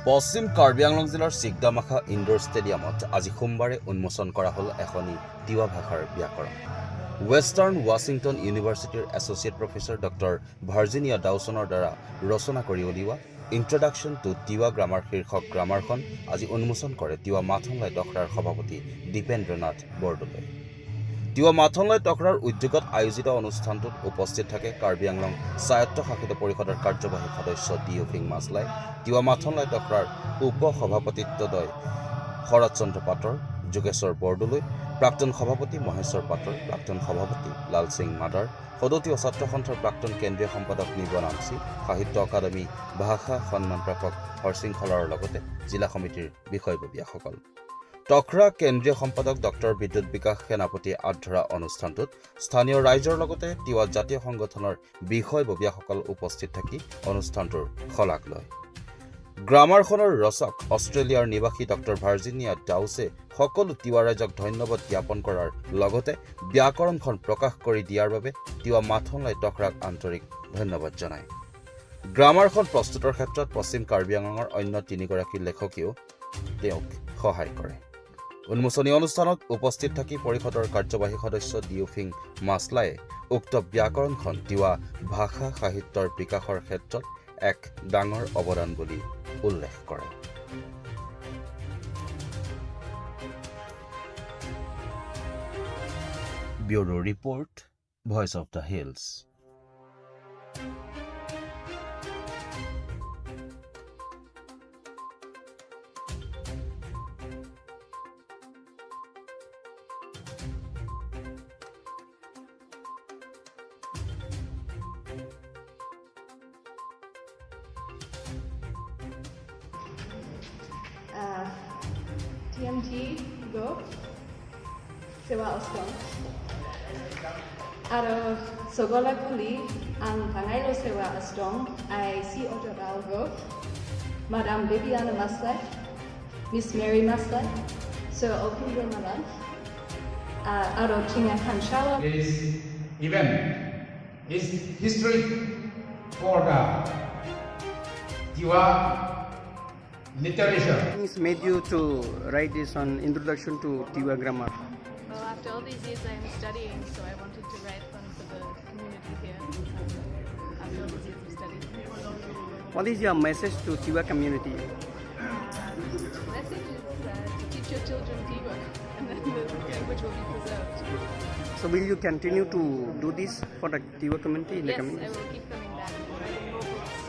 পশ্চিম কাৰ্বি আংলং জিলাৰ চিকদামাখা ইনডোৰ ষ্টেডিয়ামত আজি সোমবাৰে উন্মোচন কৰা হ'ল এখনি তিৱা ভাষাৰ ব্যাকৰণ। ৱেষ্টাৰ্ণ ৱাশ্বিংটন ইউনিভাৰ্চিটিৰ এছ'চিয়েট প্ৰফেচাৰ ডক্টৰ ভাৰ্জিনিয়া ডাউচনৰ দ্বাৰা ৰচনা কৰি উলিওৱা ইণ্ট্ৰডাকশ্যন টু তিৱা গ্ৰামাৰ শীৰ্ষক গ্ৰামাৰখন আজি উন্মোচন কৰে তিৱা মাথনলাই দখৰাৰ সভাপতি দীপেন্দ্ৰনাথ বৰদলৈ। তিৱা মাথনলাই তখৰাৰ উদ্যোগত আয়োজিত অনুষ্ঠানটোত উপস্থিত থাকে কাৰ্বি আংলং স্বায়ত্তশাসিত পৰিষদৰ কাৰ্যবাহী সদস্য ডিঅ' মাছলাই, তিৱা মাথনলাই তখৰাৰ উপ সভাপতিত্বদ্বয় শৰৎ চন্দ্ৰ পাটৰ, যোগেশ্বৰ বৰদলৈ, প্ৰাক্তন সভাপতি মহেশ্বৰ পাটৰ, প্ৰাক্তন সভাপতি লাল সিং মাদাৰ, সদৌ তিৱা ছাত্ৰ সন্থাৰ প্ৰাক্তন কেন্দ্ৰীয় সম্পাদক নিবন আমচি, সাহিত্য অকাডেমী ভাষা সন্মান প্ৰাপক হৰসিং খলাৰৰ লগতে জিলা সমিতিৰ বিষয়ববীয়াসকল। তখৰা কেন্দ্ৰীয় সম্পাদক ডক্টৰ বিদ্যুৎ বিকাশ সেনাপতিয়ে আঁত ধৰা অনুষ্ঠানটোত স্থানীয় ৰাইজৰ লগতে তিৱা জাতীয় সংগঠনৰ বিষয়ববীয়াসকল উপস্থিত থাকি অনুষ্ঠানটোৰ শলাগ লয়। গ্ৰামাৰখনৰ ৰচক অষ্ট্ৰেলিয়াৰ নিবাসী ডক্টৰ ভাৰ্জিনিয়া ডাউছে সকলো তিৱা ৰাইজক ধন্যবাদ জ্ঞাপন কৰাৰ লগতে ব্যাকৰণখন প্ৰকাশ কৰি দিয়াৰ বাবে তিৱা মাথনলাই তখৰাক আন্তৰিক ধন্যবাদ জনায়। গ্ৰামাৰখন প্ৰস্তুতৰ ক্ষেত্ৰত পশ্চিম কাৰ্বি আংলঙৰ অন্য তিনিগৰাকী লেখকেও তেওঁক সহায় কৰে। উন্মোচনী অনুষ্ঠানত উপস্থিত থাকি পৰিষদৰ কাৰ্যবাহী সদস্য ডিঅ' মাছলায়ে উক্ত ব্যাকৰণখন তিৱা ভাষা সাহিত্যৰ বিকাশৰ ক্ষেত্ৰত এক ডাঙৰ অৱদান বুলি উল্লেখ কৰে। Bureau report, Voice of the Hills. TMT go Sewa Ostong Aro Sogola Kuli ang Pangailo Sewa Ostong I see Otoral go Madame Bibiana Maslai, Miss Mary Maslai, Sir Okundra Malan, Aro Chinga Hanshawa. This event is history for the Tiwa literature. Things made you to write this on introduction to Tiwa grammar? Well, after all these years I am studying, so I wanted to write one for the community here. After all these years of study. What is your message to Tiwa community? Message is to teach your children Tiwa, and then the language will be preserved. So will you continue to do this for the Tiwa community in the Yes, coming I years? will keep coming back and writing more books.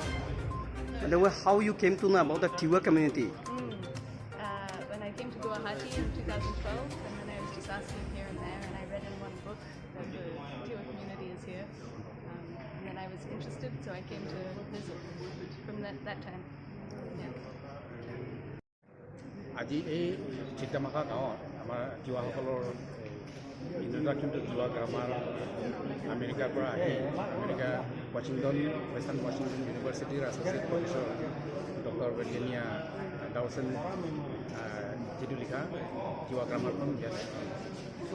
And then how you came to know about the Tiwa community? When I came to Guwahati in 2012, and then I was just asking here and there, and I read in one book that the Tiwa community is here. And then I was interested, so I came to visit from that time. Yeah. আজি এই চিকদামাখা গাঁৱত আমাৰ তিৱাসকলৰ introduction two Tiwa grammar আমেৰিকাৰ পৰা আহি America western Washington ইউনিভাৰ্চিটিৰ associate professor doctor Virginia ডাউচন যিটো লিখা তিৱা গ্ৰামাৰখন ইয়াত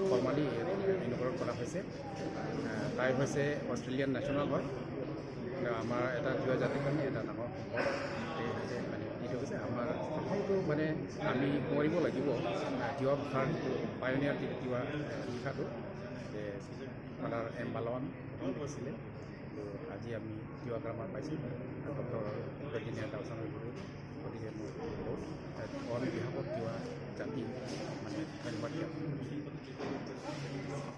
ফৰ্মালি ইনঅগুৰেট কৰা হৈছে। তাই হৈছে অষ্ট্ৰেলিয়ান নেশ্যনেল হয়। আমাৰ এটা তিৱা জাতিৰ কাৰণে এটা ডাঙৰ সম্পদ। মানে এইটো হৈছে আমাৰ প্ৰথমটো, মানে আমি সোঁৱৰিব লাগিব তিৱা ভাষাৰ যিটো পায়নিয়াৰ, যিটো তিৱা লিখাটো যে ফাদাৰ এম বালৱান প্ৰথম লিখিছিলে। তো আজি আমি তিৱা গ্ৰামাৰ পাইছোঁ ডক্টৰ ভাৰ্জিনিয়া ডাউচনৰ